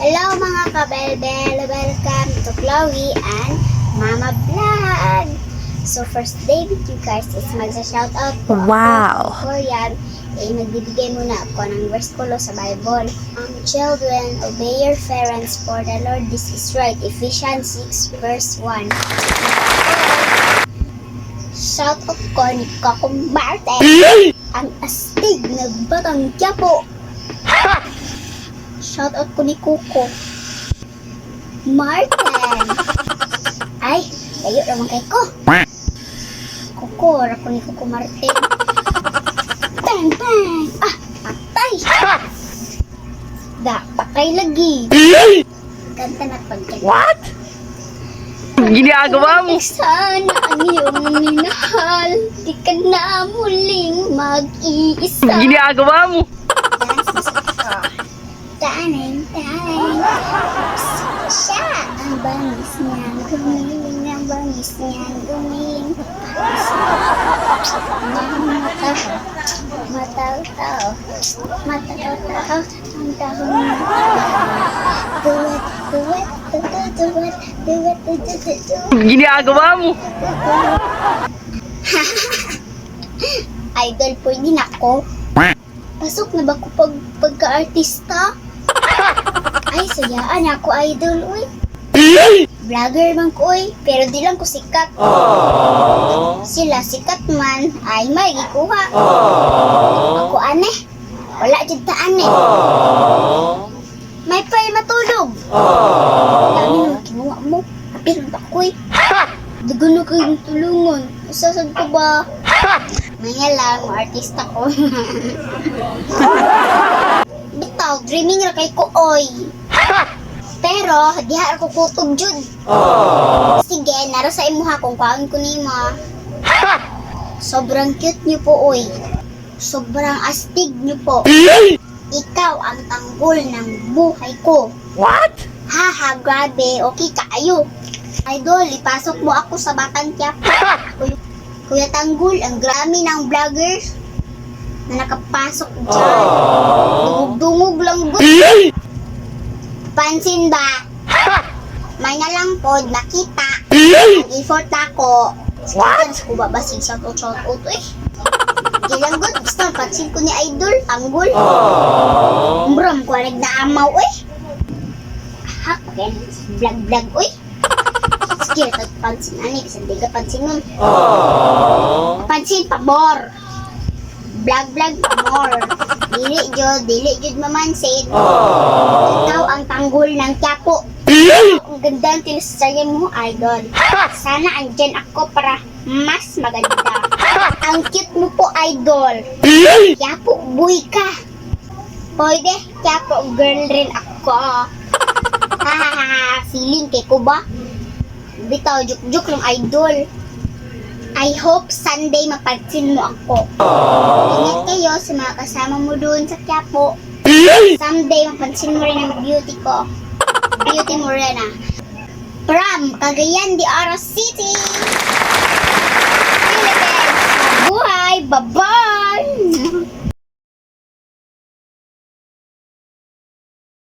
Hello, mga kabelbel! Welcome to Chloe and Mama Vlog! So first day with you guys is magsa-shoutout po ako. Before yan, eh, magbibigay muna ako ng versikulo sa Bible. Children, obey your parents, for the Lord this is right. Ephesians 6 verse 1. Shoutout ko ni Coco Martin, ang astig na Batang Quiapo. Shoutout ko ni Coco Martin. Ay, layo naman kay ko. Coco, ra ko ni Coco Martin. Bang, bang! Ah, patay! Da, patay lagi. Kanta na pag What? Ginagawa mo? Sana ang iyong minahal, di ka na muling mag-iisa. Ginagawa mo? Dance music ko. Taning, taning. Siya, ang bangis niya, gumiling, ang bangis niya, gumiling. Mata, mata, tao, mata, tao, ang tao. Do it, do it, do it, do it, do it, do it, do it, do it. Ginagawa mo? Idol, pwede na ako. Pasok na ba ko pagka-artista? Ay, sayaan ako, idol, uy. Vlogger man ko, uy. Pero di lang ko sikat. Sila sikat man, ay may gikuha. Ako ane. Wala jud ta ane. May pay matulog. Dami naman kinuha mo. Apil ba ko, uy? Dugo na kayong tulungan. Usasad ko ba? Maya lang, artista ko. Bitaw, dreaming ra kay ko, oy. Pero, diha ako kutob jud. Sige, nara sa imuha kung kwaon ko nimo. Sobrang cute niyo po, oy. Sobrang astig niyo po. Ikaw ang tanggol ng buhay ko. What? Haha, grabe. Okay kaayo. Idol, ipasok mo ako sa Batang Quiapo. Kuya, Kuya Tanggol, ang grami ng vloggers na nakapasok dyan. Dungog-dungog lang gud. Pansin ba? May na lang pod makita ang effort ako. What? Ko ba basig shout out, shout out eh. Ilang good, basta pansin ko ni Idol, Tanggol. Umbram ko na amaw eh. Hak, okay. Vlog vlog oy. Sige, pansin ani, bisan di ka pansin nun. Pansin pabor. Vlog vlog pabor. Dili jud, dili jud mamansin. Ikaw ang tanggol ng Quiapo. Ang ganda ng teleserye mo, Idol. Sana andyan ako para mas maganda. Ang cute mo po, Idol. Quiapo boy ka. Pwede, Quiapo girl rin ako. Hahaha, feeling kay ko ba? Bitaw, juk-juk lang, Idol. I hope Sunday mapansin mo ako. Ingat kayo sa mga kasama mo doon sa Quiapo. Someday mapansin mo rin ang beauty ko. Beauty Morena. From Cagayan de Oro City, Philippines. Buhay! Bye-bye!